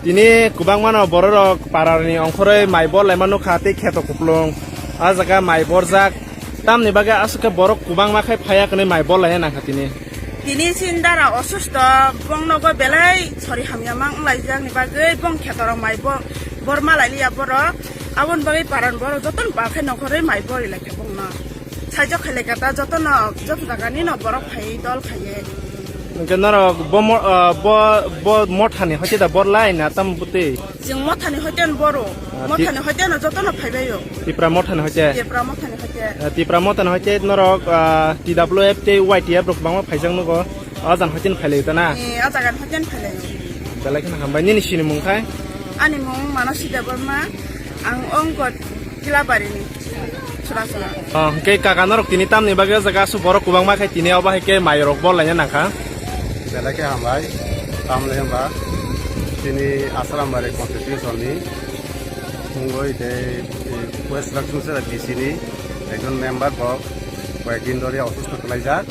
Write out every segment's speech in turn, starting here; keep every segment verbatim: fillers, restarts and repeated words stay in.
Tini kwbangma no bororok parani ongkhorwi mai bor laima nukha tei kheto kuplung. A jaga mai borjak. Tamni bagwi aswk khe borok kwbangma khai phaiya hwnwi mai bor laina nangkha tini. Tini sindara osusto, bong nogo belai sori hamya mang wnglaijak ni bagwi bong khetorok mai bo-, bor malai liya borok. Aboni bagwi paran borok jotono ba khai nongkhorwi mai bor lai kha bongno. Saijak khai lai kha ta jotono, joto jagani no borok phai dol khaiye. Hwnkhe norok bo mo-, ah, bo, bo mothani hoite da bor lai na tam bwtwi? Chwng mothani hoite no boro. Ah, ti- Mothani hoite no jotono phaibaio. Tipra mothani hoite? Tipra mothani hoite. Ah, Tipra mothani hoite norok, ah, T W F tei Y T F rok kwbangma phaijak nugo. O jaga hoite no phailaio ta na? Eh, o jaga hoite no phailaio. Belai kheno hambai. Nini sinimung khai? Ani mung Manosi Debbarma. Ang ongkot Kilabari ni Churachara. Oh, hwnkhe kaka norok tini tamni bagwi o jaga aswk borok kwbangma khai tini obo hai khe mai rok bor laina nangkha. Belai khe hambai, tamle hwnba tini Asrambari constitution ni mungwi tei, eh, West Laksumsera D C ni ekjon member bo koyek din dhori osusto kwlaijak.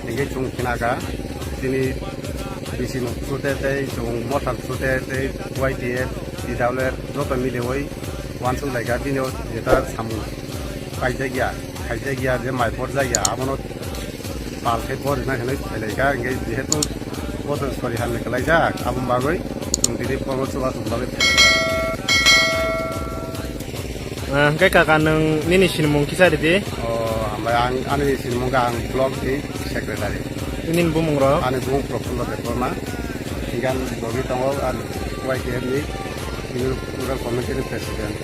Hingke chwng khnakha, chini bisi no sute tei chwng motha sute tei Y T F, T W F joto miliwi uansuk laikha, bini o jeta samung paijak ya, khaijak ya, je mai porjak ya, abono pal khe porjak hinwi phailaikha, hingke jehetu bothor sori hamya kwlaijak, aboni bagwi chwng tini kormo chubachu bagwi phailaikha. Ah, hwnkhe kaka, nwng nini sinimung kisa ridi? O, hambai, ang, ani sinimung khe ang block ni secretary. Nini bumung rok? Ani bumung Prafulla Debbarma. Hingke ang logi tongo, ang Y T F ni rural committee ni president.